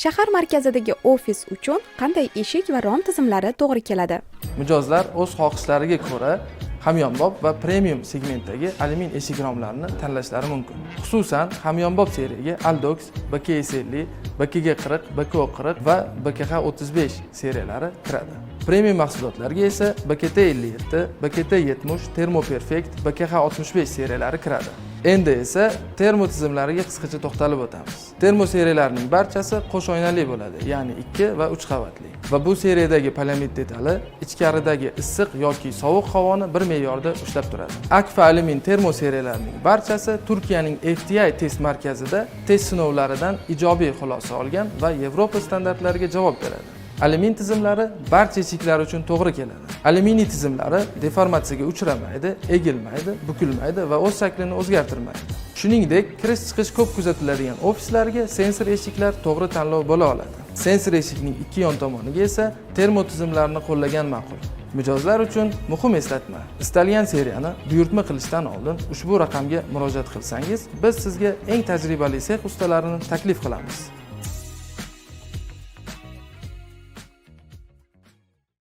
Shahar markazidagi ofis uchun qanday eshik va rom tizimlari to'g'ri keladi? Mijozlar o'z xohishlariga ko'ra hamyonbop va premium segmentdagi alyumin eshik romlarini tanlashlari mumkin. Xususan, hamyonbop seriyaga Aldox, BKS 50, BKG 40, BKO 40 va BKH 35 seriyalari kiradi. Premium mahsulotlarga esa BKT 57, BKT 70, Termo Perfect, BKH 65 seriyalari kiradi. Endi esa termo tizimlariga qisqacha to'xtalib o'tamiz. Termo seriyalarining barchasi qo'sh oynali bo'ladi, ya'ni 2 va 3 qavatli. Va bu seriyadagi poliamid detali ichkaridagi issiq yoki sovuq havoni bir me'yorda ushlab turadi. Akfa alyumin termo seriyalarining barchasi Turkiyaning FTI test markazida test sinovlaridan ijobiy xulosa olgan va Yevropa standartlariga javob beradi. Alyumin tizimlari barcha eshiklar uchun to'g'ri keladi. Alyuminiy tizimlari deformatsiyaga uchramaydi, egilmaydi, bukilmaydi va o'z shaklini o'zgartirmaydi. Shuningdek, kirish chiqish ko'p kuzatiladigan ofislarga sensor eshiklar to'g'ri tanlov bo'la oladi. Sensor eshikning ikki yon tomoniga esa termo tizimlarni qo'llagan ma'qul. Mijozlar uchun muhim eslatma: istalgan seriyani buyurtma qilishdan oldin ushbu raqamga murojaat qilsangiz, biz sizga eng tajribali sex ustalarini taklif qilamiz.